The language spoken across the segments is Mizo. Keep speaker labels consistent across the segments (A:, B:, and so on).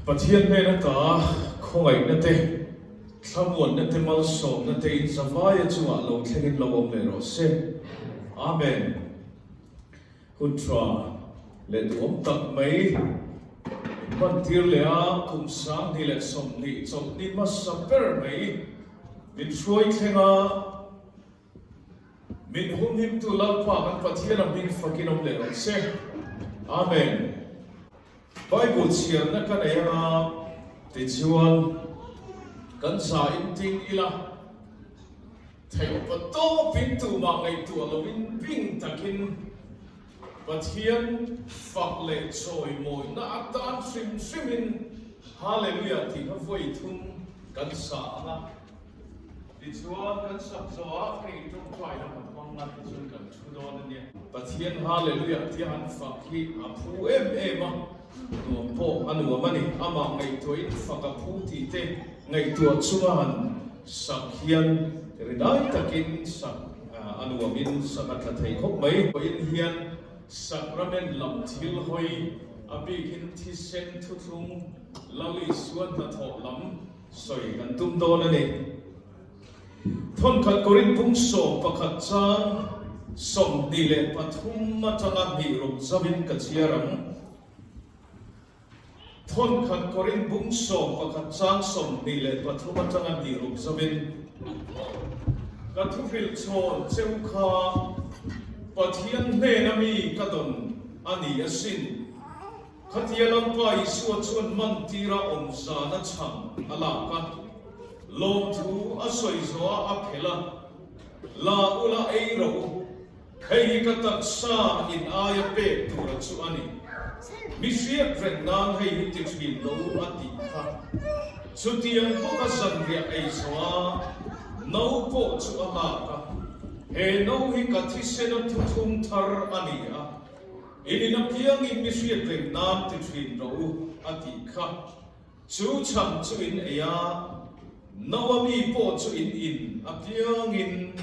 A: Pathian hnen ata khawngaihna te, thlamuanna te, malsawmna te in zavaia chungah lo thlengin lo awm leh rawh se. Amen. Hun tha leh duhawm tak mai min hman tir leh a, kum 2020 chawlhni hmasa ber mai min hruai thleng a, Min humhimtu Lalpa kan Pathian a hming fakin awm leh rawh se. Amen. Bible chhiarna ka nei anga tichuan kan za in ting ila, theih awpa tawpin tumah ngaihtuah loin bing takin Pathian fak leh chawimawina atan hrim hrimin Hallelujah tih kha vawi thum kan sa anga. Tichuan, kan sak zawhah hei tawngtaina ka hmang a, tichuan kan thu dawn a nia. Pathian Hallelujah tia han fak hi a phu em em a, nuam pawh a nuam a ni. Amah ngaihtuahin fak a phu tih te ngaihtuah chunga han sak hian rinai takin sak a nuamin sak a tla thei khawp mai. Vawiin hian Sacrament lam thil hawi a bikin thisen thuthlung Lal Isua hnathawh lam Sawi kan tum dawn a ni. Thawnkhat Korinth bung 11 chang 23 atanga hnih ruk zauhin ka chhiar ang. Thawnkhat Korinth bung 11 chang 23 atanga hnih ruk zauhin ka thuhrilh chhawn cheu kha Pathian hnena mi ka dawn a ni asin. Khatia Lalpa Isua chuan mantira awm zana chhang a lak a, lawmthu a sawi zawh a a phelh a, La ula ei rawh u, hei hi ka taksa in aia pek tura chu a ni. Mi hriat reng nan hei hi ti thin rawh u a tih kha. Chutiang bawka zanriah ei zawh a, no pawh chu a lak a, he no hi ka thisena thuthlung thar a ni a, In in apiangin mi hriat reng nan ti thin rawh u, a tih kha. Chu chhang chu in ei a, no a mi pawh chu in in apiangin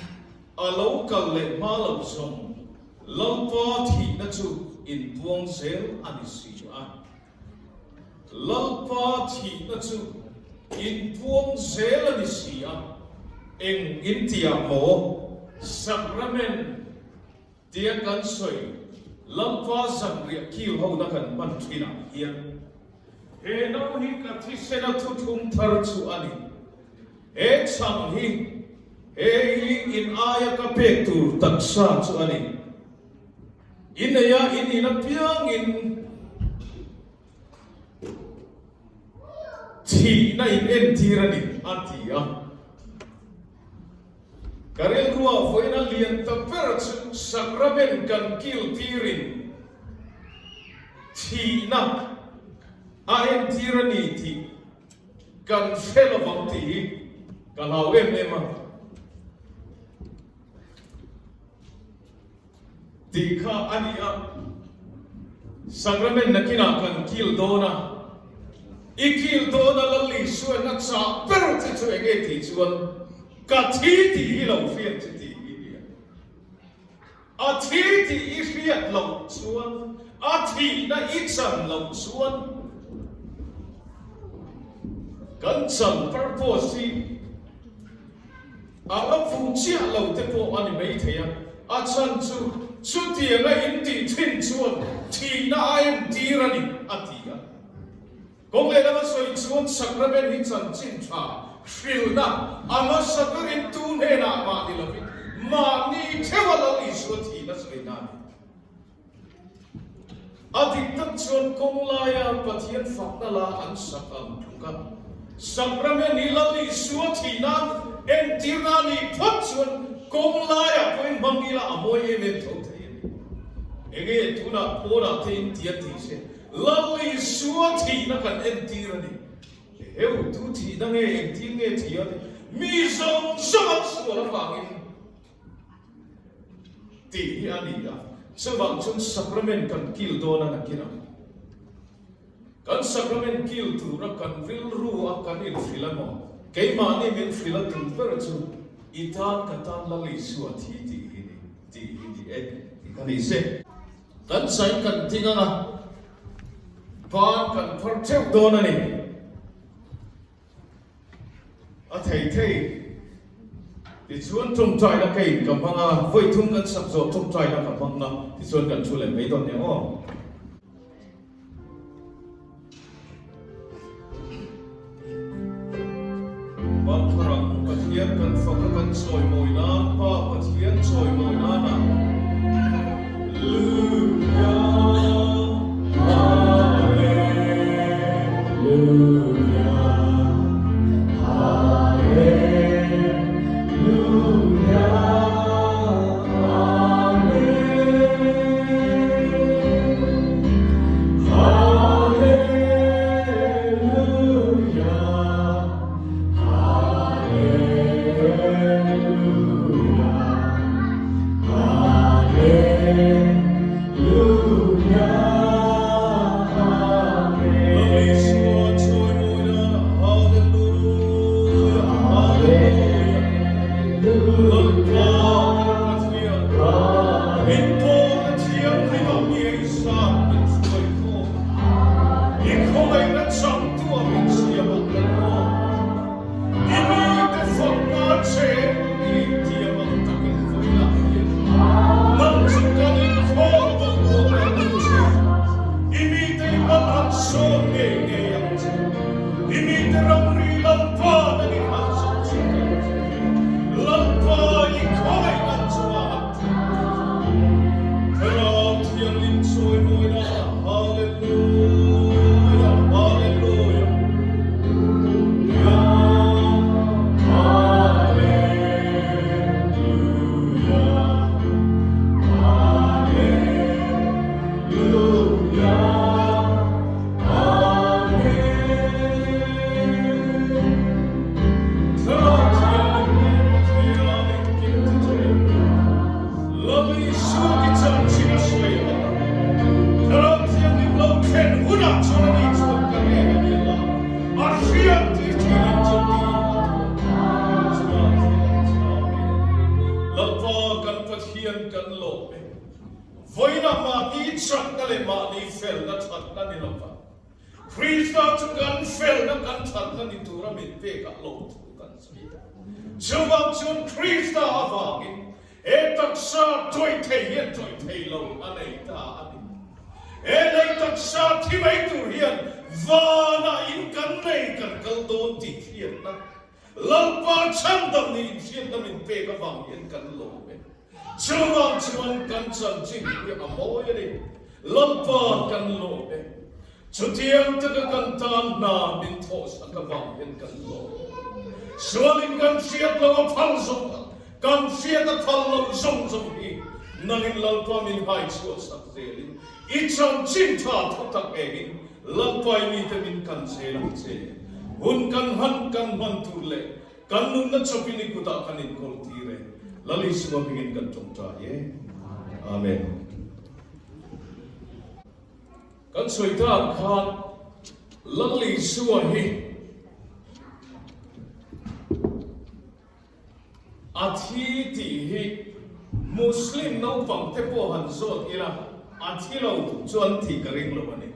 A: a lo kal leh hma loh zawng Lalpa thihna chu in puang zel a ni si a. Lalpa thihna chu in puang zel a ni si a. Eng in tiah maw? Sacrament Tia kan sawi, Lalpa zanriah kil hona kan hman thinah hian he no hi ka thisena thuthlung thar chu a ni. He chhang hi he hi in aia ka pek tur taksa chu a ni. In neia in in apiangin thihna in entir a ni, a ti a. Ka rilruah vawiina lian ta ber chu Sacrament kan kil tirin thihna a entir a ni tih kan hre lovang tih hi ka hlau em em a. Tih kha a ni a, Sacrament nakinah kan kil dawn a, i kil dawn a Lal Isua'n a chah ber che chu enge tih chuan ka thi tih hi lo hriat che tih hi a ni a. A thi tih i hriat loh chuan, a thihna i chan loh chuan kan chan purpose hi A la fuh chiah lo te pawh a ni maithei a, a chhan chu chutianga in tih thin chuan thihna a entir a ni, a ti a. Kawng leh lama sawi chuan Sacrament hi chanchin tha hrilhna a hmasa berin tu hnenah mah ni lovin mahni theuha Lal Isua thihna sawina a ni. A dik tak chuan kawng laia Pathian fakna la an sak ang tluk a, Sacrament hi Lal Isua thih nan entirna a nih phawt chuan kawng laiah pawhin hmang ila a mawi em em tho thei a ni. Enge tunah pawnah te in ti a tih se, Lal Isua thihna kan entir a ni. Heu, tu thihna nge engtin nge thih a ni? Mi zawng zawng an sual avangin. Tih hi a ni a, chuvang chuan sacrament kan kil dawn a nakin ang. Kan sacrament kil tura kan rilru a kan inhrilh emaw, keimahni min hrilh a tum ber chu i tan ka tan Lal Isua thi tih hi ni, tih hi ni e, tih kha ni se. Kan sain kan ting ang a. Ban kan phar theuh dawn a ni. A thei thei. Tichuan tawngtaina keiin ka hmang a, vawi thum kan sak zawh tawngtaina ka hmang a, tichuan kan thu leh mai dawn nia aw. Ban phar ang, Pathian kan fak a kan chawimawi nan, Pa Pathian chawimawi nana. I mite fakna che i tiam ang takin vawilah hian nang chu kan inkhawm vang vang ang che. I mite i mal han sawn ngei ngei ang che. I mite ramri Lalpa nang in han zawh chhuk ang che. Lalpa i khawngaih nan chungah han tling ang che. Thlarau Thianghlim chawimawina Hallelujah Hallelujah. A hriat tih thin ang chu tiin a thawk a. Chutah thil ang chham in Lalpa kan Pathian kan lawm e. Vawiinah mahni chakna leh mahni felna thatna ni lova Krista chu kan felna kan thatna ni tura min pekah lawmthu kan sawi a. Chuvang chuan Krista avangin He taksa tawih thei hian tawih thei lo a nei ta a ni. He lei taksa thi mai tur hian vanah in kan nei kan kal dawn tih hriatna, Lalpa chhandam nih inhriatna min pek avang hian kan lawm e. Chuvang chuan kan chanchin hi a mawi a ni. Lalpa kan lawm e. Chutiang taka kan tan hna min thawhsak avang hian kan lawm. Sualin kan hriat lo a phal zawng a, kan hriat a phal lo zawng zawng hi nangin Lalpa min hai chhuahsak zelin i chanchin tha thutak engin Lalpa i mite min kan zel ang che. Hun kan hman kan hman tur leh kan nunna chawpin i kutah kan inkawl tir e. Lal Isua hmingin kan tawngtai e. Amen. Kan sawi tak khan Lal Isua hi a thi tih hi Muslim naupang te pawh han zawt ila a thi lo chu an thih ka ring lo a ni.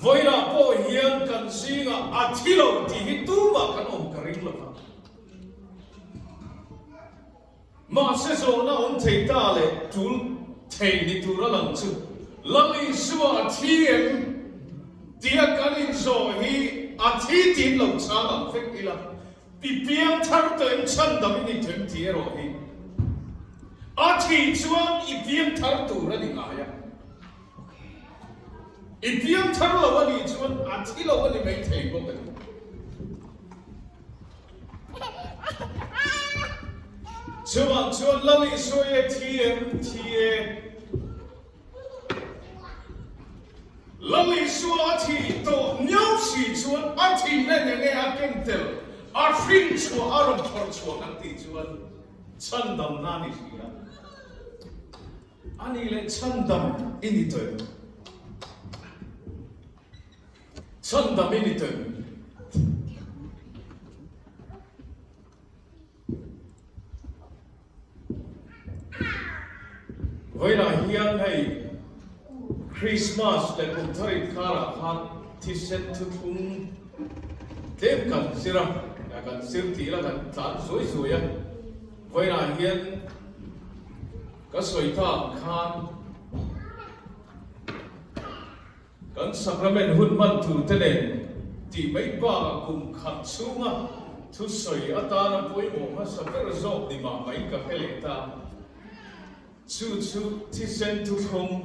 A: Vawilah pawh hian kan zingah a thi lo tih hi tumah kan awm ka ring lo va. Mahse zawhna awm thei ta leh tul thei ni tur a lang chu Lal Isua a thi em tia kan inzawh hi a thi tiin lo chhang ang vek ila, i piang thar tawh em chhandam i ni tawh em tih erawh hi a thih chuan i piang thar tur a ni ngai a. I piang thar lo a nih chuan a thi lo a ni maithei bawk a ni. Chuvang chuan Lal Isua e thi em thi e. Lal Isua a thih tawh niau si chuan a thihna nen nge a ken tel a hrin chhuah a rawn phawrh chhuah kan tih chuan chhandamna a ni si a. A nih leh chhandam i ni tawh em? Chhandam i ni tawh em? Vawiinah hian hei Krismas leh kum thar inkarah khan thisen thuthlung tlem kan zir a, kan zir tih ila kan tlan zuai zuai a. Vawiinah hian ka sawi ta ang khan Kan Sacrament hun hman tur te nen tih mai bakah kum khat chhunga thusawi atana pawimawh hmasa ber zawk ni mah mai ka hre leh ta. Chu chu thisen thuthlung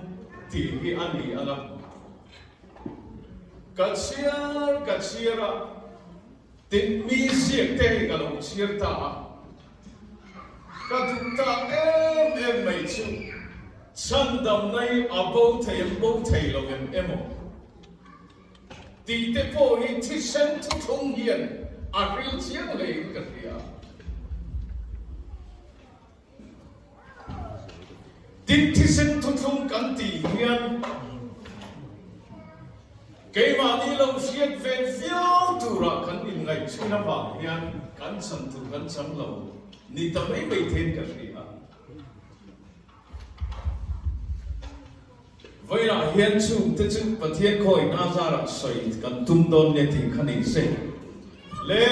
A: tih hi a ni ang a. Ka chhiar ka chhiar a, tin mi ziak te hi ka lo chhiar ta a. Ka duh tak em em mai chu chhandamna hi a bo thei em bo thei lo em emaw tih te pawh hi thisen thuthlung hian a ril chiang hlein ka hria. Tin, thisen thuthlung kan tih hian keimahni lo hriat ve viau turah kan inngaih thin avang hian kan chhan tur kan chang lo ni ta mai mai theiin ka hria. Vawiinah hian chungte chu Pathian khawihna zarah sawi kan tum dawn nia tih kha ni se. Le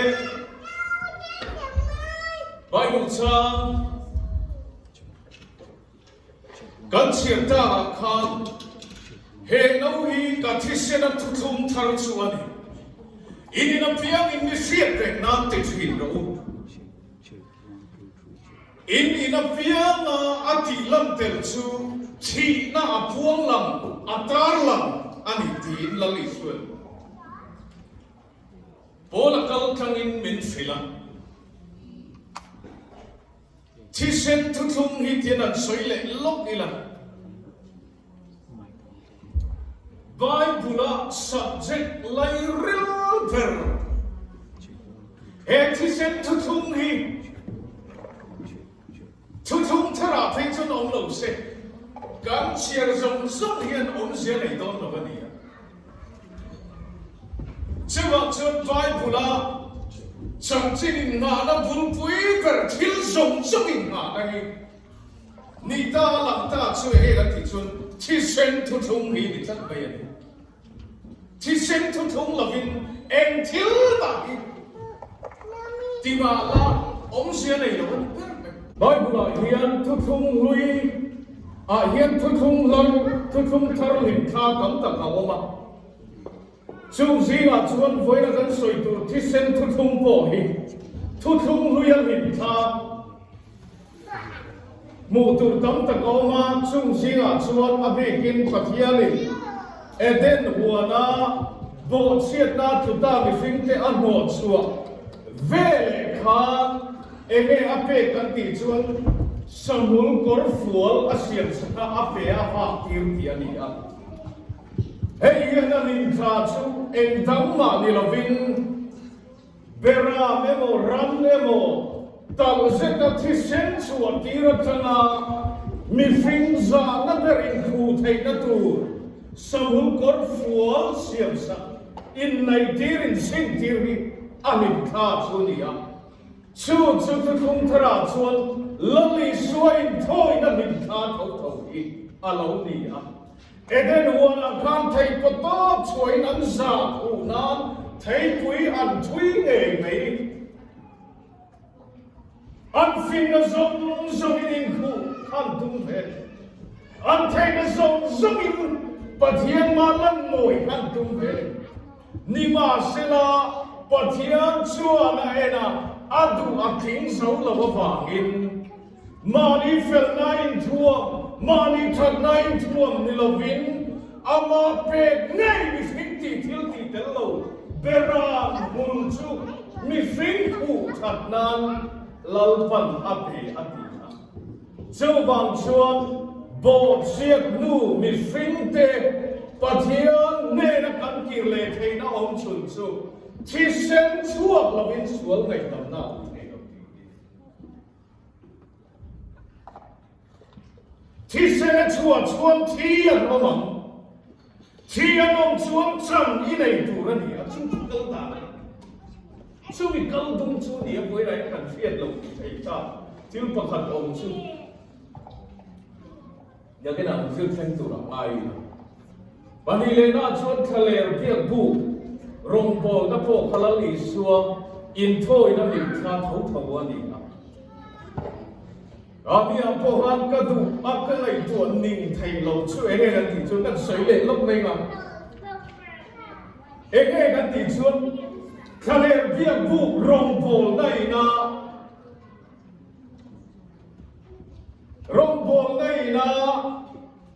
A: Bible chang kan chhiar takah khan he no hi ka thisena thuthlung thar chu a ni. In in apiangin mi hriat reng nan ti thin rawh u. In in apianga a tih lam tel chu thihna a puang lam, a tar lam a ni tiin Lal Isua'n Paula kal tlangin min hrilh a. Thisen thuthlung hi tian an sawi leh lawk ila. Bible-a subject lairil ber he thisen thuthlung hi thuthlung tharah phei chuan awm lo se, kan chhiar zawng zawng hian awmzia nei dawn lo a ni a. Chuvang chuan Bible-a chanchin innghahna bulpui ber thil zawng zawng innghahna hi Ni ta a lang ta chu enge kan tih chuan thisen thuthlung hi ni tlat mai a ni. Thisen thuthlung lovin eng thil mah hi ti mah la awmzia nei lo a ni ber mai. Bible ah hian thuthlung hlui ah hian thuthlung hlar, thuthlung thar hlimthla tam tak a awm a. Chung zingah chuan vawiina kan sawi tur thisen thuthlung pawh hi thuthlung hluia hlimthla Hmuh tur tam tak a awm a, chung zingah chuan a bikin Pathianin Eden huana bawhchhiatna tluta mihringte a hnawhchhuah veleh khan enge a pek kan tih chuan Sahmul kawr fual a siamsak a, a pe a hak tir tih a ni a. Hei hian a limthla chu eng dang mah ni lovin, Beram emaw ram emaw talh zeta thisen chhuah tir atanga mihring zahna ber inkhuh theihna tur sahul kawr fual siamsak inneihtir inchhintir hi a hlimthla chu a ni a. Chu chu thuthlung tharah chuan Lal Isua inthawina hlimthla tho tho hi a lo ni a. Eden huanah khan theipaw tawp chhuahin an zah khuh nan theipui an thui ngei mai. An finna zawng zawngin inkhuh khan tum ve. An theihna zawng zawngin Pathian mah lan mawi khan tum ve. Nimahsela, Pathian chuan a en a, a duh a tling zo lo avangin, mahni felna inthuam, mahni thatna inthuam ni lovin, amah pek ngei mihring tih thil tih tel lo beram hmul chu mihring khuh that nan Lalpan a pe a ti a. Chuvang chuan bawhchhiat hnu mihringte Pathian hnena kan kir leh theihna awm chhun chu thisen chhuak lovin sual ngaihdamna a awm thei lo tih hi. Thisen a chhuah chuan thi an awm ang. Thi an awm chuan chan i nei tur a ni a, chu chu kal dan a ni. Chumi kal dum chu ni a buaina in kan hriat loh tih theih ta thil pakhat awm chu. Biakina an thil thleng tur a ngai a. Pahnilehna chuan thlaler biakbuk rawngbawlna pawh kha Lal Isua inthawina mitthla tho tho a ni a. Rami-ah pawh khan ka duh a ka ngaihtuah ning theih loh chu eng nge kan tih chuan kan sawi leh lawk mai ang. Eng nge kan tih chuan thlaler biakbuk rawngbawlna ina Rawngbawlna ina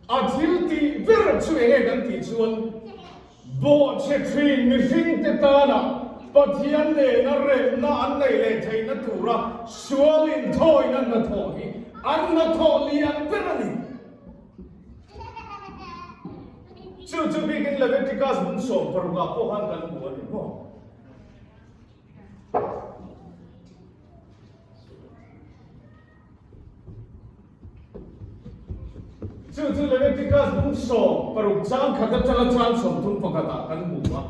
A: a thil tih ber chu eng nge kan tih chuan bawhchhe thin mihringte tana Pathian nena remna an neih leh theihna tura sual inthawina hnathawh hi an hnathawh lian ber a ni. Chu chu bikin Leviticus bung 16 ah pawh khan kan hmu a ni maw? Chu chu Leviticus bung 16 chang khat atanga chang 31 ah kan hmu a.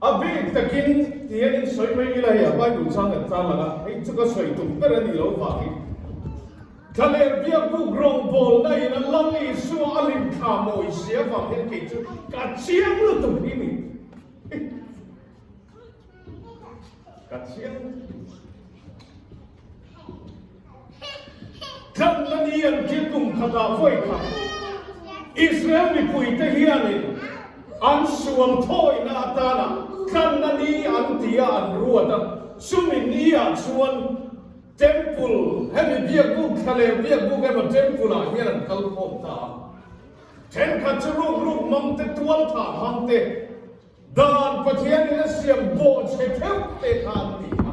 A: A bik takin tihian in sawi mai ila hei a Bible chang kan tar lang a, hei chu ka sawi tum ber a nih loh vangin Thlaler biakbuk rawngbawlna in a Lal Isua a limthla mawi sia vang hian kei chu ka chiang lutuk hi ni. Ka chiang. Tlanna ni an thil kum khatah vawi khat Israel mipuite hianin an sual thawihna atana tlanna ni an ti a an ruat a, chumi ni ah chuan Temple, hemi biakbuk thlaler biakbuk emaw Temple ah hian an kal khawm ta a. Thenkhat chu ruk ruk hmang te, tual thah hmang te, Dan Pathianin a siam bawhchhe theuh te kha an ni a.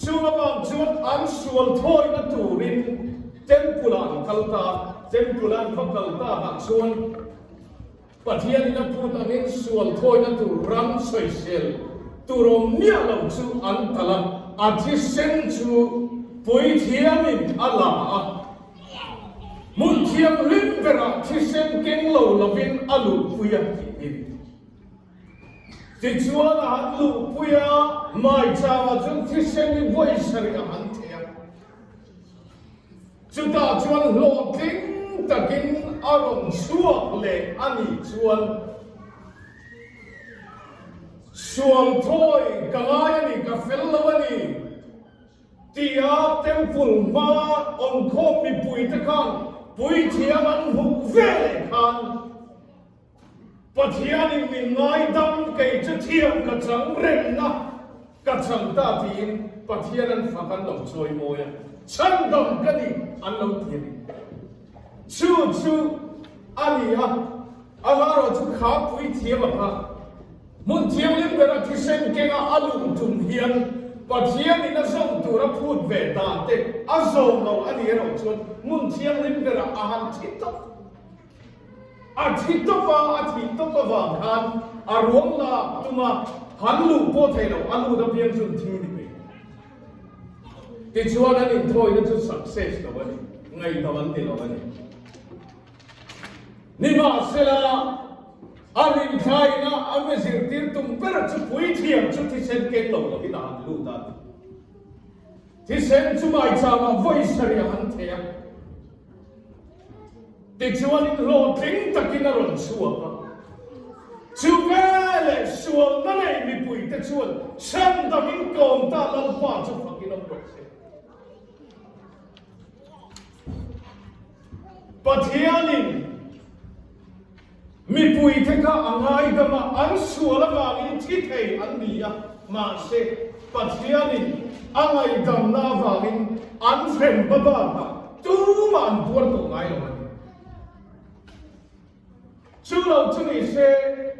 A: Chung avang chuan an sual thawihna turin Temple ah an kal ta a, Temple ah an va kal takah chuan Pathianin a phut angin sual thawihna tur ram sawisel tur awm miah lo chu an talh a, a thisen chu puithiamin a la a. Hmun thianghlim berah thisen keng lo lovin a luhpui a tih hi. Tichuan a han luhpui a, maichangah chuan thisen hi vawi sarih a han thei a. Chutah chuan hlawhtling takin a rawn chhuak leh a nih chuan sual thawi ka ngai a ni, ka fel lo a ni. Tia Temple hma awmkhawm mipuite khan puithiam an hmuh ve leh khan Pathianin min ngaidam kei chu thiam ka chang remna ka chang ta tiin Pathian an fak an lo chawi mawi a, chhandam ka ni an lo ti a ni. Chu chu a ni a, amaherawh chu kha puithiam a kha Hmun thianghlim bera thisen kenga a luh tum hian Pathianin a zawm tur a phut ve dan te a zawm lo a nih erawh chuan hmun thianghlim berah a han thi tawp. A thi tawp a, a thih tawp avang khan a ruang lak tuma han luh pawh thei lo, a lut apiang chu an thi ni mai. Tichuan an inthawina chu success lo a ni, ngaihdam an ti lo a ni. Nimahsela, a rinhlaina a mi zirtir tum ber chu puithiam chu thisen keng lo lovin a han lut a. Thisen chu maichangah vawi sarih a han thei a. Tichuanin hlawhtling takin a rawn chhuak a. Chu veleh sualna nei mipuite chuan chhandangin kawm ta Lalpa chu fakin awm rawh se. Pathianin mipuite kha a ngaidam a, an sual avangin thi thei an ni a, mahse Pathianin a ngaihdamna avangin an hrem hma bakah tumah an tuar tawh ngai lo a ni. Chu lo chu ni se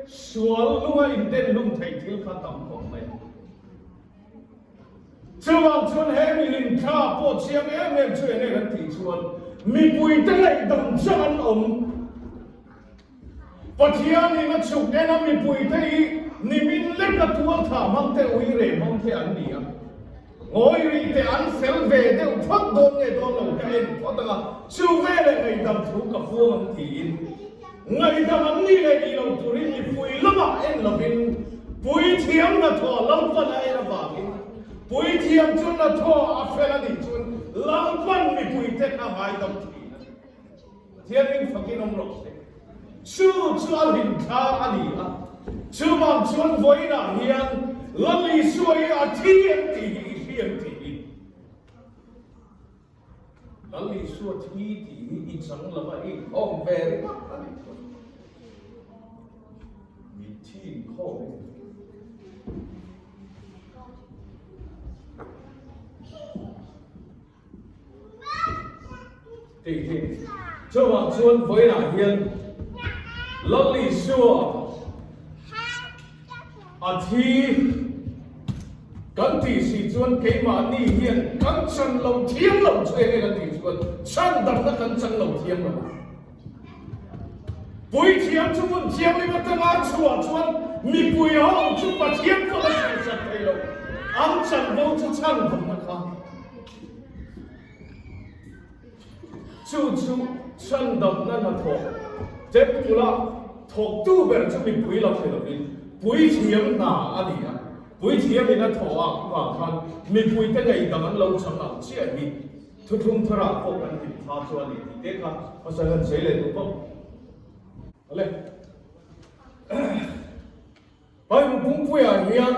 A: sual lunga indenhlum theih thil kha tam khawp mai. Chuvang chuan he milim thla pawh chiang em em chu eng nge kan tih chuan mipuite ngaihdam chang an awm. Pathianin a chhuk en a mipuite hi nimin lek a tual thah hmang te ui reh hmang te an ni a. Ngawi rih te an fel ve deuh phawt dawn nge dawn lo ka en phawt ang a, chu veleh ngaihdam thu ka puang ang tiin Ngaihdam an nih leh nih lo turin mipui lamah en lovin puithiam hnathawh Lalpan a en avangin puithiam chu hnathawh a fel a nih chuan Lalpan mipuite kha ngaidam thin a ni. Pathian hming fakin awm rawh se. Chu chu a hlimthla a ni a, chuvang chuan vawiinah hian Lal Isua hi a thi em tih hi i hria em tih hi Lal Isua thi tih hi i chang lova i inkhawm ve ringawt a nih chuan mitthi inkhawm i ni. Tih hi chuvang chuan vawiinah hian Lal Isua a thi kan tih si chuan keimahni hian kan chan lo thiam lo chu enge kan tih chuan chan damna kan chan lo thiam lo a. Puithiam chu hmun thianghlim atanga chhuah chuan mipui ho chu Pathian pawh a chhuhsak thei lo, an chanvo chu chhan damna kha. Chu chu chhandamna hnathawh Temple-a thawktu ber chu mipui lo ni lovin puithiam hna a ni a, puithiamin a thawh ah vang khan mipuite ngeihdam an lo chang ang chiah hi thuthlung tharah pawh kan hlim tha chu a ni tih te kha hmasa hian sawi leh duh bawk. Awle. Bible pumpuiah hian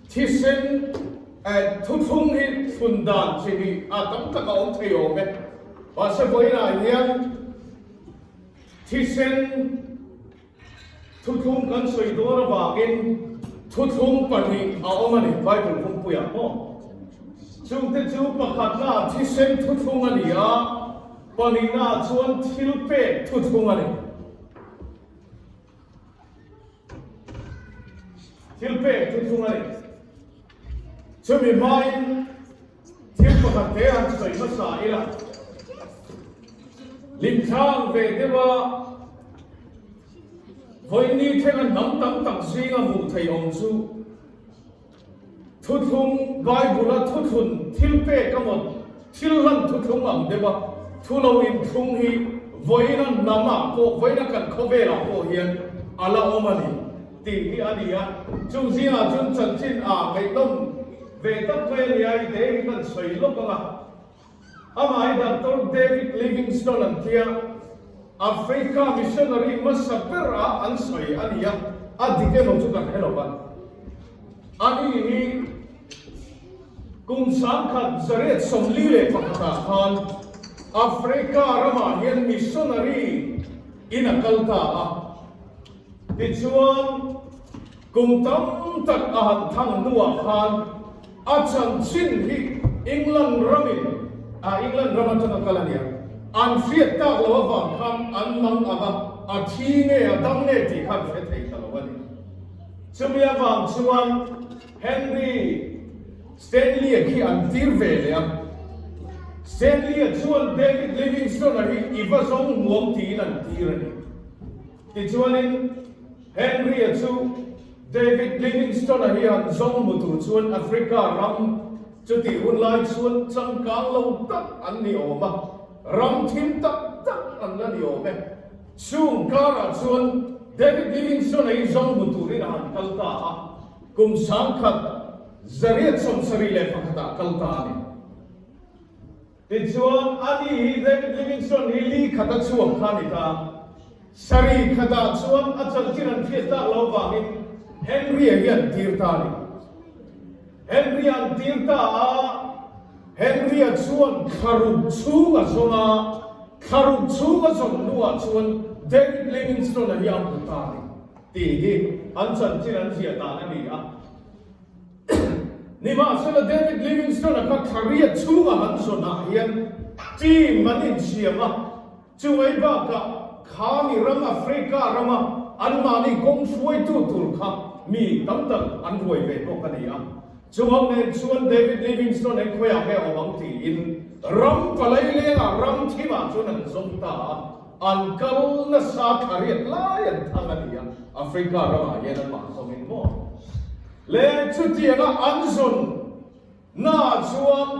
A: thisen thuthlung hi thlun dan chi hi a tam tak a awm thei awm e. Mahse vawiinah hian thisen thuthlung kan sawi dawn avangin thuthlung pahnih a awm a ni Bible pumpuiah maw. Chungte chu pakhatnaah thisen thuthlung a ni a, pahnihnaah chuan thilpek thuthlung a ni. Thil pek chu thung a ni. Chumi hmain thil pakhat te han sawi hmasa ila, Limthlang ve deuha vawiin ni thlenga hnam tam tak zinga hmuh theih awm chu Thuthlung, Bible-a thuthlun thil pek emaw thil hlan thuthlung ang deuha thu lo inthlung hi vawiina hnamah pawh, vawiina kan khawvelah pawh hian a la awm a ni tih hi a ni a. Chung zingah chuan chanchin a ngaihnawm ve tak mai a ni a, i te hi kan sawi lawk ang a. Amah hi Doctor David Livingstone an tia, Africa missionary hmasa ber a an sawi a ni a, a dik emaw chu kan hre lo va. Ani hi kum 1941 ah khan Africa ramah hian missionary in a kal ta a, tichuan Kum tam tak a han thang hnuah khan a chanchin hi England ramin, ah England ram atanga kal a nia, an hriat tak loh avang khan an mang ang a, a thi nge a dam nge tih kha an hre thei ta lo a ni. Chumi avang chuan Henry Stanley-a khi an tir ve leh a, Stanley-a chuan David Livingstone-a hi i va zawng hmuam tiin an tir a ni. Tichuanin Henry-a chu David Livingstone-a hi han zawng hmu tur chuan Africa ram chutih hun lai chuan changkang lo tak an ni awm a, ram thim tak tak an la ni awm e. Chung karah chuan David Livingstone-a hi zawng hmu turin a han kal ta a, kum 1971 ah kal ta a ni. Tichuan, ani hi David Livingstone hi li khat a chhuak kha a ni ta. Sari khatah chuan a chanchin an hriat tak lo vangin Henry-a hi an tir ta a ni. Henry-a an tir ta a, Henry-a chuan thlaruk chhung a zawng a, thlaruk chhung a zawn hnuah chuan David Livingstone-a hi a hmu ta a ni tih hi an chanchin an ziah dan a ni a. Nimahsela David Livingstone-a kha thla riat chhunga han zawnah hian team an insiam a, chumai bakah kha mi ram Africa rama anmahni kawng hruaitu tur kha mi tam tak an ruai ve bawk a ni a. Chumang nen chuan David Livingstone eng khawiah nge awm ang tiin ram palai lengah ram thimah chuan an zawng ta a, an kal nasa thla riat lai an thang a ni a, Africa ramah hian anmah zawngin maw? Leh chutianga an zawn naah chuan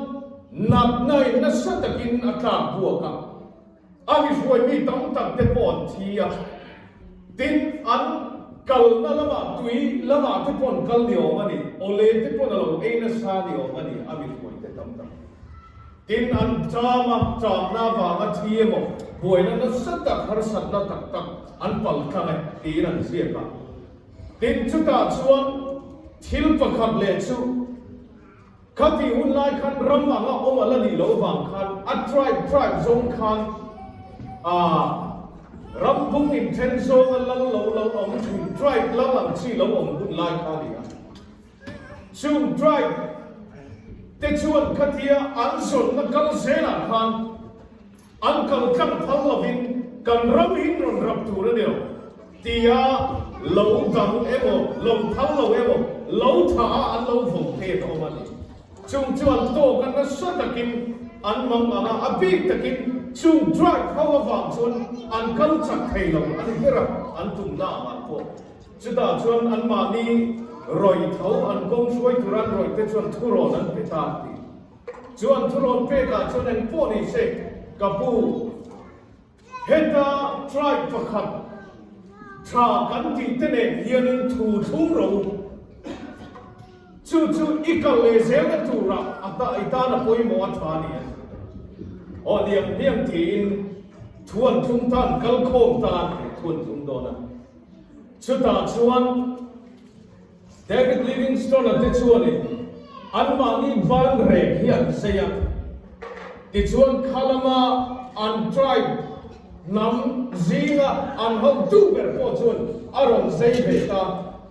A: natna in nasa takin a tlak buak a, a mi hruaimi tam tak te pawh an thi a, tin an kalna lamah tui lamah te pawh an kal ni awm a ni, awle te pawn a lo ei nasa ni awm a ni a mi hruaite tam tak. Tin, an ṭam a, ṭamna avanga thi emaw, buaina nasa tak, harsatna tak tak an pal tlang e, tiin an ziak a. Tin, chutah chuan thil pakhat leh chu, khatih hun lai khan ram anga awm a la nih loh avang khan a tribe tribe zawng khan aah ram bung inthen zawnga lal lo lo awm thin tribe lal ang chi lo awm hun lai kha a ni a. Chung tribe te chuan khatia an zawnna kal zelah khan an kal tlang phal lovin kan ram hi rawn rap tur a ni lo tia lo dang emaw, lo phal lo emaw, lo tha a an lo vawm pek a awm a ni. Chung chu an tawk a nasa takin an mang ang a, a bik takin chung tribe ho avang chuan an kal chak thei lo a ni ber a, an tumna angah pawh. Chutah chuan anmahni rawih tho an kawng hruai tur an rawih te chuan thurawn an pe ta a ti. Chu an thurawn pekah chuan eng pawh ni se, ka pu, heta tribe pakhat tha kan tih te nen hianin thu thlung ro u. Chu chu i kal leh zelna turah a ta i tan a pawimawh a tha a ni a. Aw hniam hniam tiin thu an thlung ta an kal khawm ta a ti, thu an thlung dawn a. Chutah chuan David Livingstone-a te chuanin anmahni ban rek hi an zei a, tichuan khalama an tribe hnam zinga an hotu ber pawh chuan a rawn zei ve ta.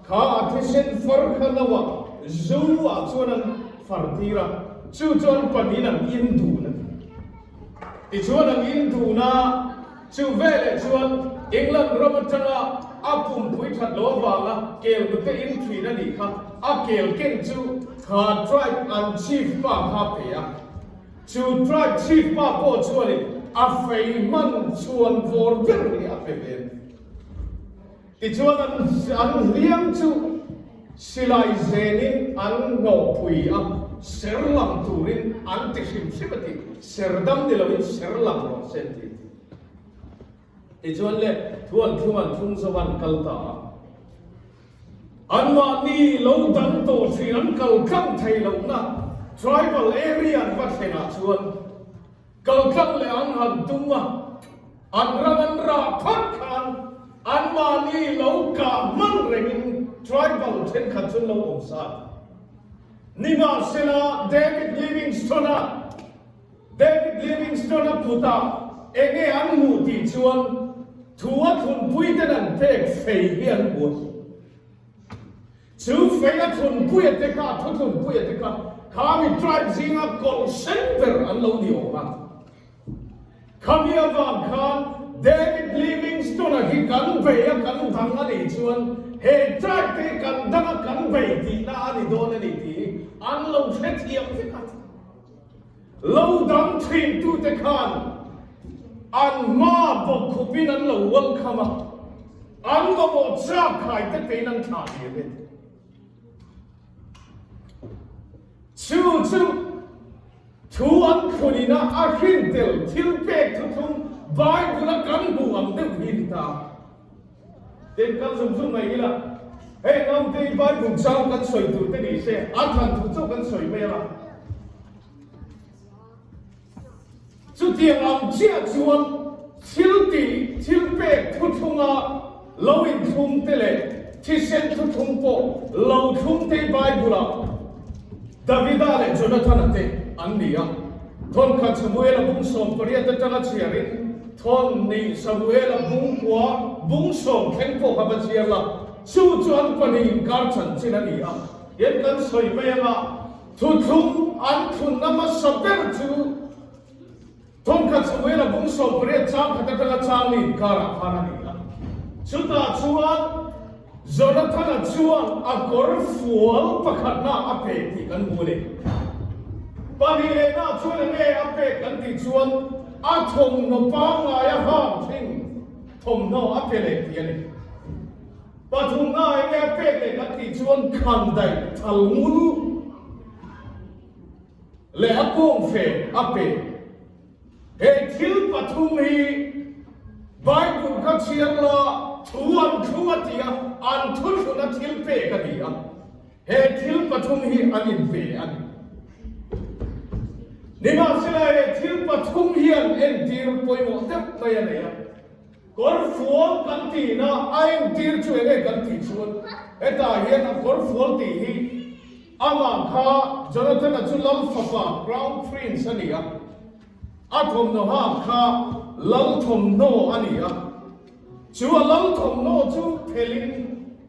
A: Kha a thisen far kha noah zu-ah chuan an far tir a, chu chu an panin an in dun a ni. Tichuan an in dun a. Chu veleh chuan England ram atanga a pumpui that lo avanga kel hnute in thin a nih kha, a kel ken chu kha tribe an chief pa kha a pe a. Chu tribe chief pa pawh chuanin a fei hman chhuan vawr ber hi a pe ve a ni. Tichuan an hliam chu silai zenin an hnawhpui a, ser lang turin an ti hrim hrim a ti, ser dam ni loin ser lang rawh se an ti. Tichuan le thu an thlung an thlung zo an kal ta a, anmahni lo dang tawh thin an kal tlang thei lohna tribal area an va thlenah chuan Kal tlang leh an han tum a, an ram an rah phawt khan anmahni lo kah hman rengin tribal thenkhat chu an lo awm sa a ni. Nimahsela, David Livingstone-a David Livingstone-a kutah eng nge an hmuh tih chuan thu a thlunpui ten an pek fei hi an hmu a. Chu fei a thlunpuia te kha, a thu thlunpuia te kha, kha mi tribe zinga kawlh sen ber an lo ni awm a. Khami avang khan David Livingstone-a hi kan bei a, kan dang a nih chuan he tribe te hi kan dang a, kan bei tihna a ni dawn a ni tih hi an lo hrethiam vek a. Lo dang thintute khan an hma bawkkhupin an lo welcome a, an mamawh chak khai te tein an thlah diam e. Chu chu thu an thlunina a hrin tel thil pek thuthlung Bible-a kan hmuh ang deuh hi ni ta. Tin, kal zung zung mai ila, hei naute hi Bible chang kan sawi tur te ni se, a than thu chauh kan sawi mai anga. Chutiang ang chiah chuan thil tih, thil pek thuthlunga lo inthlung te leh thisen thuthlung pawh lo thlung te Bible-ah Davida leh Jonathana te an ni a. Thawnkhat Samuela bung 18 atanga chhiarin thawn nih Samuela bung kua bung sawm thleng pawh kha va chhiar la, chu chu an pahnih inkar chanchin a ni a. Hian kan sawi mai anga thuthlung an thlunna hmasa ber chu thawnkhat Samuela bung 18 chang khat atanga chang ni inkarah khan a ni a. Chutah chuan Jonathana chuan a kawr fual pakhatna a pe tih kan hmu a ni. Pahnih lehna chuan enge a pek kan tih chuan a thawmhnaw pangngai a hang thin thawmhnaw a pe leh tih a ni. Pathumna enge a pek leh kan tih chuan khandaih thal ngul leh a kawngfe a pe. He thil pathum hi Bible kha chhiar la thu an thlung a ti a, an thuthluna thil pek a ni a. He thil pathum hi an inpe a ni. Nimahsela he thil pathum hian entir pawimawh deuh mai a nei a. Kawrfual kan tihna a entir chu enge kan tih chuan hetah hian a kawrfual tih hi amah kha Jonathan-a chu lal fapa, crown prince, a ni a, a thawmhnaw hak kha lal thawmhnaw a ni a, chu a lal thawmhnaw chu phelhin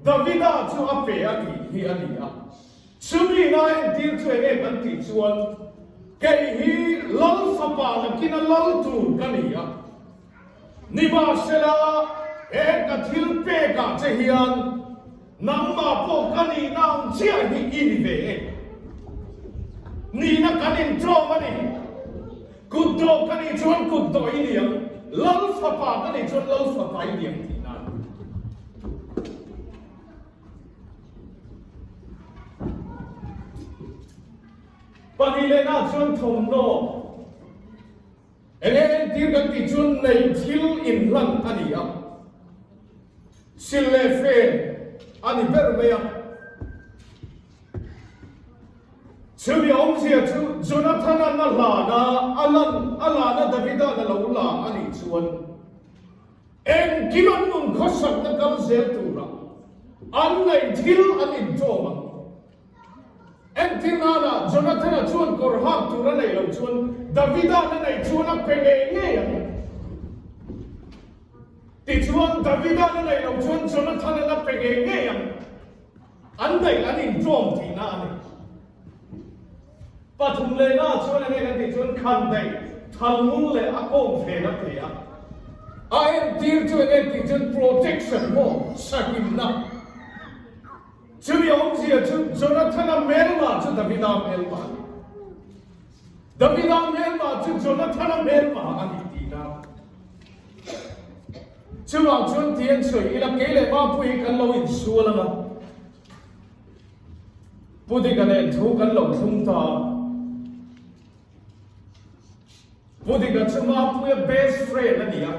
A: Davida chu a pe a tih hi a ni a. Chumi na entir chu enge kan tih chuan kei hi lal fapa nakina lal tur ka ni a. Nimahsela, he ka thil pekah che hian nangmah pawh ka nihna ang chiah hi i ni ve e. Nihna kan inṭawm a ni. Kut dawh ka nih chuan kut dawh i ni ang, lal fapa ka nih chuan lal fapa i ni ang tihna a ni. Pahnihlehnah chuan thawmhnaw. Enge entir kan tih chuan nei thil inhlan a ni a, sil leh fen a ni ber mai a. Chumi awmzia chu Jonathan-a'n a hlana a lan a lana Davida'n a lo la a nih chuan engkim an nun khawsakna kal zel turah an neih thil an inṭawm ang. Entir nana Jonathana chuan kawr hak tur a neih loh chuan Davida'n a neih chuan a pe ngei ngei ang. Tichuan, Davida'n a neih loh chuan Jonathana'n a pe ngei ngei ang. An neih an inṭawm tihna a ni. Pathum lehna chuan enge kan tih chuan khandaih thalmul leh a kawm fen a pe a. A entir chu enge tih chuan protection maw sahimna. Chumi awmzia chu Jonathana hmelma chu Davida hmelma a ni. Davida hmelma chu Jonathana hmelma a ni tihna. Chuvang chuan ti an sawi ila kei leh Mapui hi kan lo insual ang a, Pu Dika nen thu kan lo thlung ta a. Pu Dika chu Mapuia best friend a ni a,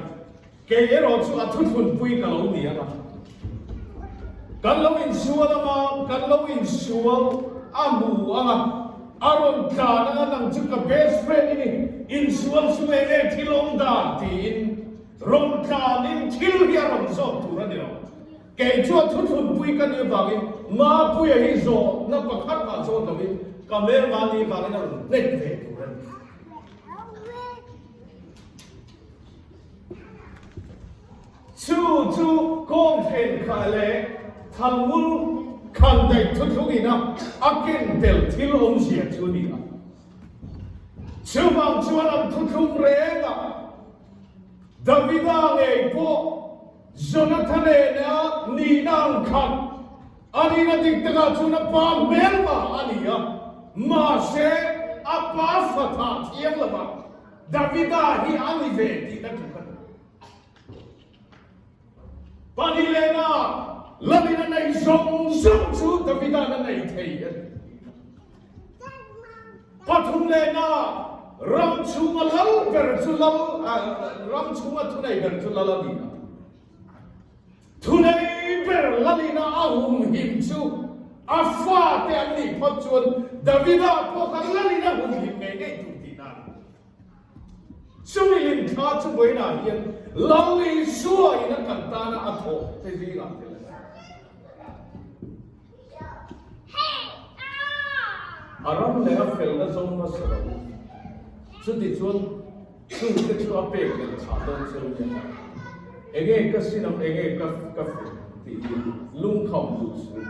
A: kei erawh chu a thuthlunpui ka lo ni ang a. Kan lo insual ang a, kan lo insual a hmu ang a, a rawn tlan ang a, nang chu ka best friend i ni, insual chu eng nge thil awm dan tiin rawn tlanin thil hi a rawn zawk tur a ni lo. Kei chu a thuthlunpui ka nih avangin Mapuia hi zawhna pakhat mah zawt lovin ka hmelma nih avangin a rawn hnek ve tur a ni. Chu chu kawnghren kha leh thalmul khandaih thuthlung ina a ken tel thil awmzia chu a ni a. Chuvang chuan an thuthlung reng a, Davida ngei pawh Jonathan nena nihna ang khat a nihna dik takah chuan a pa hmelma a ni a, mahse a pa fatha thiang lovah Davida hi a ni ve tihna tluk a ni. Panilena lamin a nei zawng zawng chu Davida'n a nei thei a ni. Pathum lehna ram chhunga lal ber chu lal, ram chhunga thunei ber chu lal a ni a. Thunei ber lalina a humhim chu a fate an nih phawt chuan Davida pawh kha lalina humhim ngei ngei tur tihna a ni. Chumi limthla chu vawiinah hian Lal Isua in a kan tana a thawh te zingah tel a ni. A ram leh a felna zawng hmasa lo. Chutichuan chungte chu a pek leh chhah dawn che u nia. Enge ka sin ang, enge ka ka fel tih hi lungkham duh suh.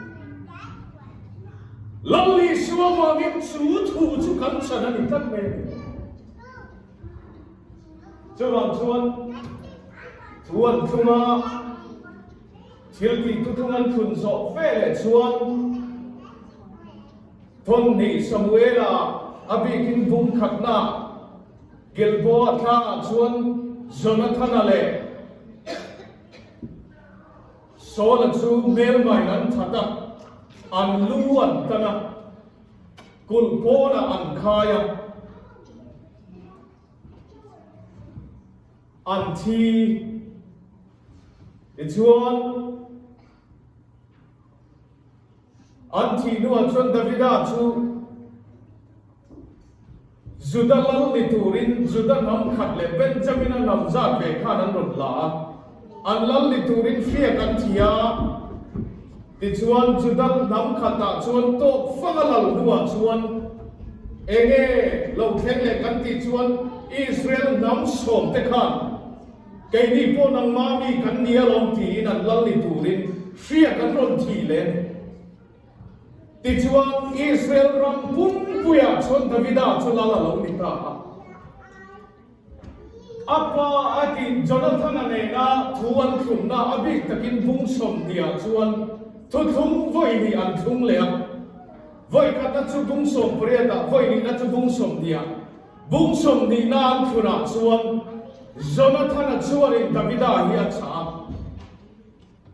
A: Lal Isua vangin chu thu chu kan chan a ni tlat mai a ni. Chuvang chuan thu an thlung a. Thil tih tutung an thlun zawh ve leh chuan Thawnhnih Samuela a bikin bung khatna Gilboa tlangah chuan Jonathana leh Saula chu hmelmain an that a, an lu an tan a, kulh pawnah an khai a. An thi. Tichuan, an thih hnuah chuan Davida chu Juda lal ni turin Juda hnam khat leh Benjamina hnam zat ve khan an rawn la a, an lal ni turin hriak an thi a. Tichuan, Juda hnam khatah chuan tawk fanga lal hnuah chuan enge lo thleng leh kan tih chuan Israel hnam sawmte khan keini pawh nangmah mi kan ni alawm tiin an lal ni turin hriak an rawn thih leh a ni. Tichuan, Israel ram pumpuiah chuan Davida chu lal a lo ni ta a. A pa a tih Jonathana nena thu an thlumna a bik takin bung 20 ah chuan thuthlung vawi hnih an thlung leh a. Vawi khatna chu bung 18 ah, vawi hnihna chu bung 20 ah. Bung sawmhnihna an thlunah chuan Jonathana chuanin Davida hi a chah a.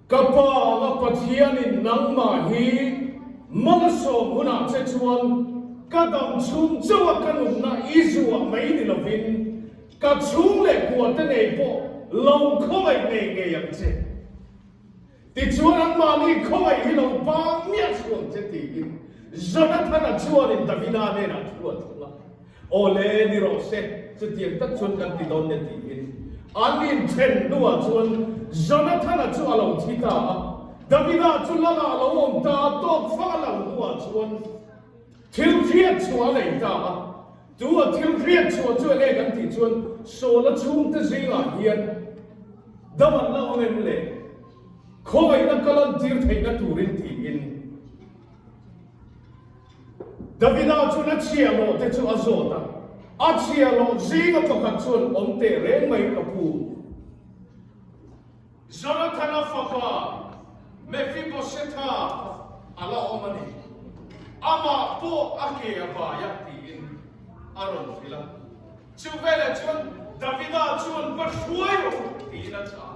A: Ka pa anga Pathianin nangmah hi malsawm hunah che chuan ka dam chhung chauha ka nunna i zuah mai ni lovin ka chhung leh kuate nei pawh lo khawngaih ngei ngei ang che. Tichuan anmahni khawngaih hi lo bang miah suh ang che tiin Jonathana chuanin Davida hnenah thu a thlung a. Aw le, ni rawh se, chutiang tak chuan kan ti dawn nia tiin an inthen hnuah chuan Jonathana chu a lo thi ta a, Davida chu Lala a lo awm ta a, tawk fang a lang hnuah chuan thil hriat chhuah a nei ta a, chu a thil hriat chhuah chu enge kan tih chuan Sawla chhungte zingah hian dam an la awm em le, khawngaihna ka lantir theihna turin tiin. Davida chuan a chhiahhlawh te chu a zawt a, a chhiahhlawh zinga pakhat chuan awm teh reng mai ka pu. Jonathana fapa Mephibosetha a la awm a ni, amah pawh a ke a vai a tiin a rawn hrilh a. Chu veleh chuan Davida chuan va hruai rawh u tiin a chah.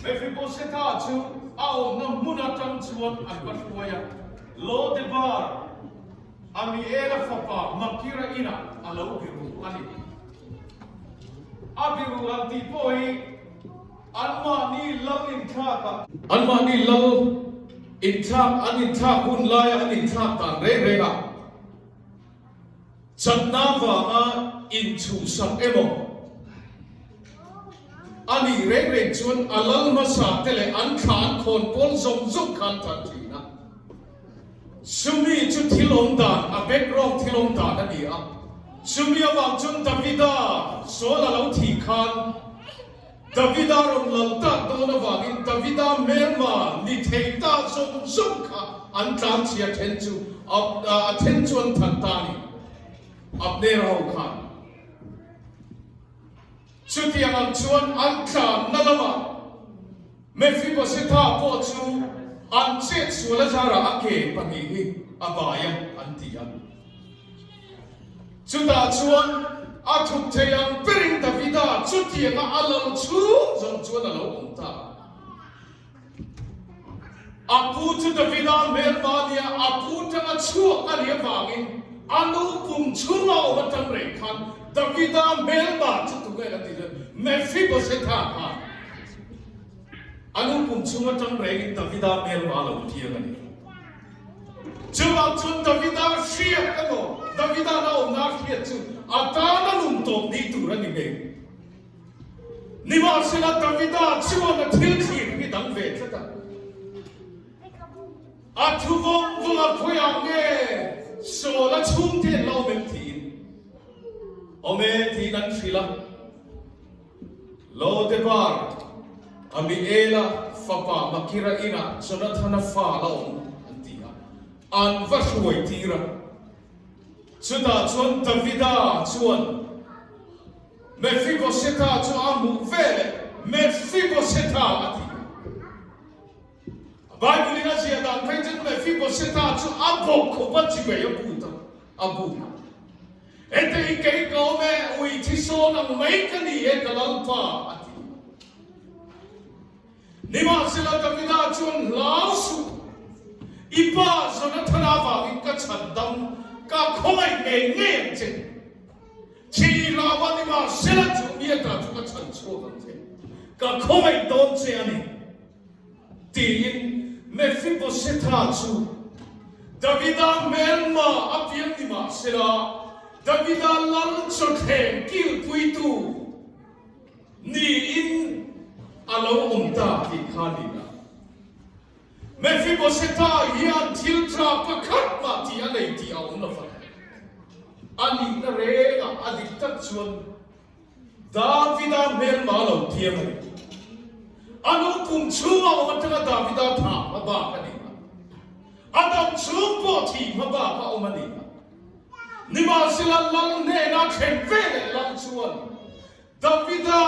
A: Mephibosetha chu a awmna hmun atang chuan an va hruai a, Lodebar, Amiela fapa Makira inah a lo biru a ni. A biru ang tih pawh hi anmahni lal inthlakah. Anmahni lal inthlak an inthlak hun laia an inthlak dan reng rengah Chakna vanga inchhuhsak emaw a nih reng reng chuan a lal hmasa te leh an thla an khawn pawl zawng zawng kha an tan thin a. Chumi chu thil awm dan, a background thil awm dan a ni a. Chumi avang chuan Davida Saul a lo thih khan Davida rawn lal tak dawn avangin Davida hmelma ni thei ta zawng zawng kha an tlanchhia then chu a then chu an that ta a ni. Abner ho khan chutiang ang chuan an tlanna lamah Mephibosetha pawh chu an chet sual azarah a ke pahnih hi a bai a an ti a. Chutah chuan a thup thei ang berin Davida chutianga a lal chhung zawng chuan a lo awm ta a. A pu chu Davida hmelma a nia, a pu tanga chhuak a nih avangin a nu pum chhunga awm atang reng khan Davida hmelma chu tunge a ti chuan Mephibosetha khan a nu pum chhung atang rengin Davida hmelma a lo thiang a ni. Chuvang chuan Davida hriat emaw, Davida na awmna hriat chu a tana lung tawp ni tur a ni ngei. Nimahsela Davida chuan a thil thlir hi dang ve tlat a. A thu vawng vawng a khawiah nge Saul a chhungte an la awm em tiin awm e tiin an hrilh a. Lodebar, Amiela fapa Makira inah Jonathana fa la awm an ti a, an va hruai tir a. Chutah chuan Davida chuan Mephibosetha chu a hmuh veleh, Mephibosetha a ti a. Bible-in a ziah dan phei chuan Mephibosetha chu a bawk khawp a chivei a but a, a but a. Hete hi kei ka awm e, ui thi sawn ang mai ka ni e ka Lalpa, a ti. Nimahsela Davida chuan hlau suh, i pa Jonathana avangin ka chhan dam, ka khawngaih ngei ngei ang che. Thi hlauh a nimahsela chu mi ata chu ka chhan chhuak ang che, ka khawngaih dawn che a ni. Tiin Mephibosetha chu Davida hmelma a piang ni mahsela. Davida lal chawthleng kilpuitu niin a lo awm ta tih kha ni a. Mephibosetha hian thil tha pakhat mah tih a nei tih a awm lo va. A nihna rengah a dik tak chuan Davida hmelma a lo piang a ni. A nu pum chhunga awm atanga Davida thah hma bak a ni a. A dam chhung pawh thih hma bak a awm a ni a. Nimahsela lal hnena thlen ve leh lal chuan Davida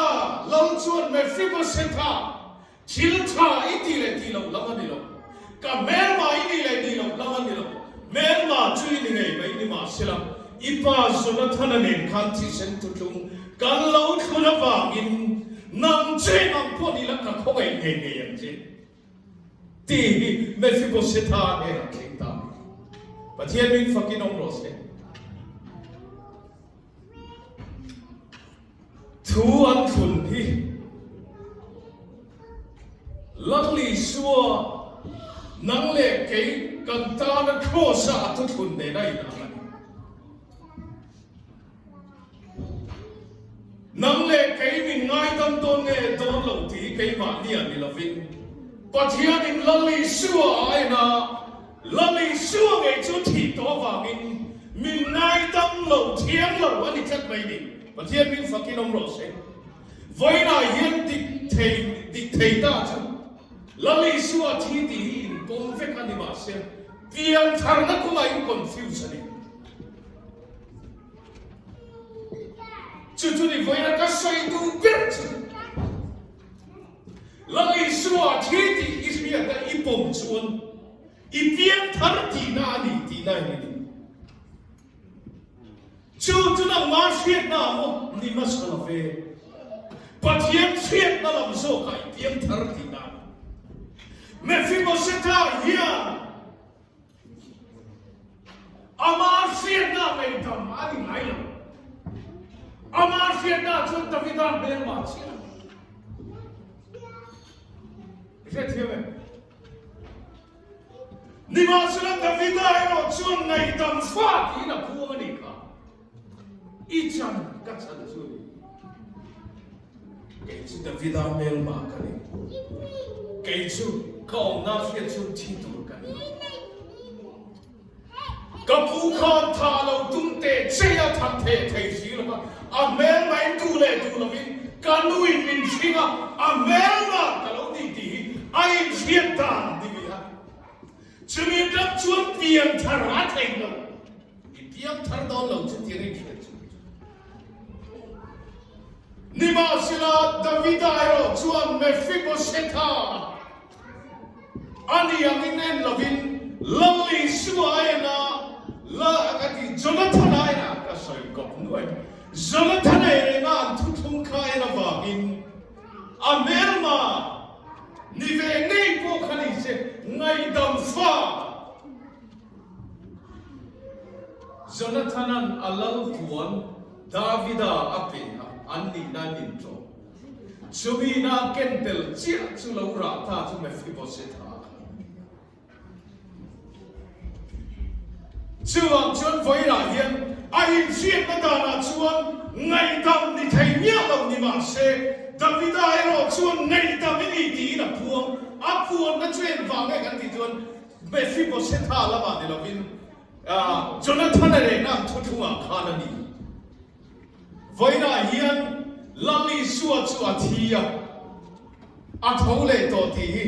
A: lal chuan Mephibosetha Thil tha i tih leh tih loh lam a ni lo. Ka hmelma i nih leh nih loh lam a ni lo. Hmelma chu i ni ngei mai ni mahsela, i pa Jonathana nen khan thisen thutlung kan lo thlun avangin nang chu eng ang pawh ni la ka khawngaih ngei ngei ang che tih hi Mephibosetha hnenah thleng ta a ni. Pathian min fakin awm rawh se. Thu an thlun hi Lal Isua nang leh kei kan tana Kraws-a a thuthlun nen a inang a ni. Nang leh kei min ngaidam dawn nge dawn lo tih hi keimahni a ni lovin Pathianin Lal Isua a en a, Lal Isua ngei chu thih tawh avangin min ngaidam lo thiang lo a ni tlat mai ni. Pathian min fakin awm rawh se. Vawiinah hian dik thei dik thei ta chu Lal Isua thi tih hi in pawm vek a ni mahse pian tharna kawngah in confuse a ni. Chu chu ni vawiina ka sawi duh ber chu. Lal Isua thi tih i hriat a i pawm chuan i piang thar tihna a ni tihna in a ni. Chu chu nangmah hriatna ah maw ni hmasa lo ve. Pathian hriatna lam zawkah i piang thar tihna a ni. Mephibosetha hian Amah hriatna ngaihdam a ni ngai lo. Amah hriatna chuan Davida hmelmah chiah a ni. I hrethiam em? Nimahsela Davida erawh chuan ngaihdam fa tiin a phuang a nih kha. I chan ka chan chu a ni. Kei chu Davida hmelmah ka ni. Kei chu ka awmna hriat chuan thi tur ka ni. Ka pu khan tha lo tum teh chei a that theh thei si lo va, a hmelma in duh leh duh lovin ka nuin min hring a, a hmelma ka lo ni tih hi a inhriat dan ni ve a. Chumi atang chuan pian thar a theih lo. I piang thar dawn lo chu tiang in hriat chu. Nimahsela Davida erawh chuan Mephibosetha a ni angin en lovin Lal Isua a en a, la a ti Jonathan a en a, ka sawi kawp nuai. Jonathan a en a an thuthlung kha en avangin a hmelma ni ve ngei pawh kha ni se ngaihdam fa Jonathana'n a lal puan Davida a pe a, an nihna an intlawh. Chumi na ken tel chiah chu lo rah ta chu Mephibosetha kha a ni. Chuvang chuan vawilah hian a inhriatna danah chuan ngaihdam ni thei miah lo ni mah se, Davida erawh chuan ngaihdam i ni tiin a puang. A puanna chu engvang nge kan tih chuan Mephibosetha lamah ni lovin Jonathana lehna an thuthlungah khan a ni. Vawiinah hian Lal Isua chu a thi a, a tho leh tawh tih hi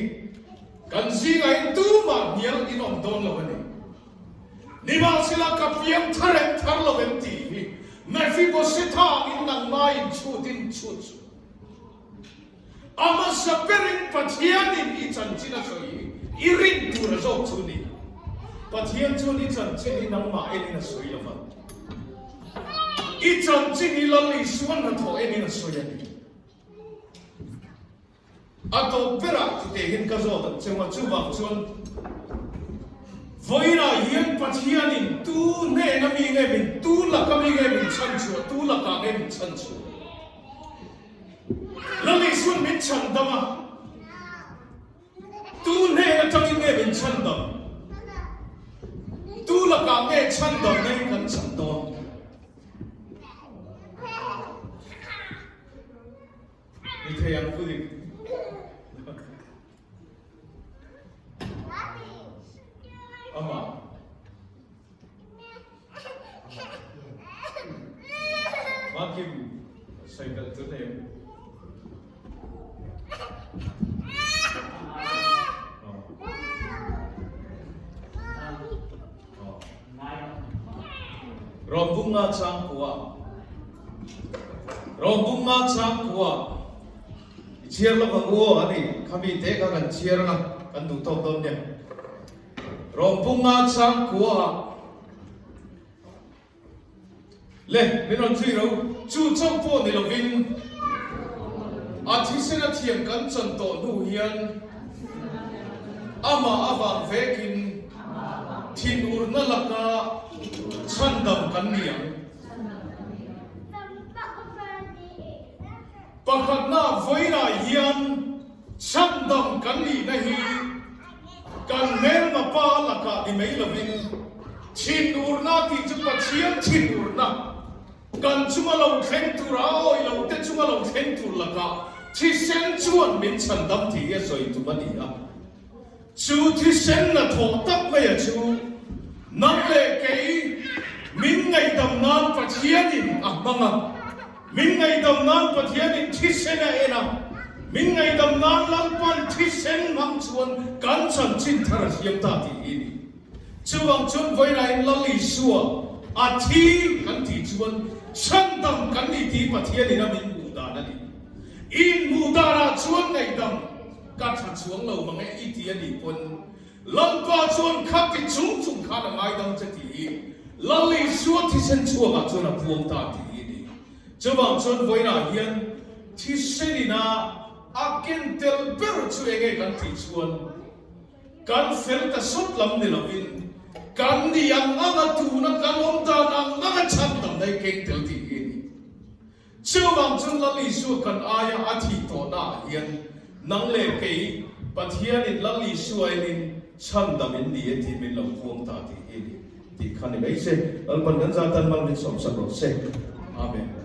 A: kan zingah in tumah hnial in awm dawn lo a ni. Nimahsela ka piang thar em thar lo em tih hi Mephibosetha angin nangmah in chhut in chhut suh. A hmasa berin Pathianin i chanchin a sawi hi i rin tur a zawk chu ni. Pathian chuan i chanchin hi nangmah enin a sawi lo va. I chanchin hi Lal Isuan hnathawh enin a sawi a ni. A tawp berah titeh hian ka zawt ang cheu a, chuvang chuan vawiinah hian Pathianin tu hnena mi nge min, tu laka mi nge min chhanchhuah, tu lakah nge min chhanchhuah? Lal Isuan min chhan dam a, tu hnen atangin nge min chhan dam? Tu lakah nge chhan damna hi kan chhan dawn? Rawmbunga changkua Rawmbunga changkua i chhiar lawk ang u aw a ni. Khami te kha kan chhiar anga kan duh tawk dawn nia. Rawmbunga changkua Le, min rawn zui ro. Chu chauh pawh ni lovin a thisen a thiam kan chan tawh hnu hian amah avang vekin thinurna laka chhandam kan ni ang. Pakhatna vawilah hian chhandam kan nihna hi Kan hmelma pa lakah ni mai lovin thinurna tih chu Pathian thinurna, kan chunga lo thleng tur a awi lo te chunga lo thleng tur lakah thisen chuan min chhandam tih hi a sawi tum a ni a. Chu thisen na thawh tak maia chu nang leh kei min ngaihdam nan Pathianin a hmang a. Min ngaihdam nan Pathianin thisen a en a, min ngaihdam nan Lalpan thisen hmang chuan kan chanchin thar a siam ta tih hi a ni. Chuvang chuan vawilain Lal Isua a thi kan tih chuan chhandam kan ni tih Pathianin a min hmuh dan a ni. I inhmuh danah chuan ngaihdam ka tha chuang lo mang e i ti a nih pawn Lalpa chuan kha ti chung chung khan a ngaidam che tih hi Lal Isua thisen chhuakah chuan a puang ta tih hi a ni. Chuvang chuan vawiinah hian thisen ina a ken tel ber chu eng nge kan tih chuan kan fel ta sawt lam ni lovin kan ni ang anga tuna kan awm dan ang anga chhandamna hi keng tel tih hi a ni. Chuvang chuan Lal Isua kan aia a thih tawhna ah hian nang leh kei Pathianin Lal Isua enin chhandam in ni e tih min lo puang ta tih hi ni tih kha ni mai se. Lalpan kan zatan mal min sawmsak rawh se. Amen.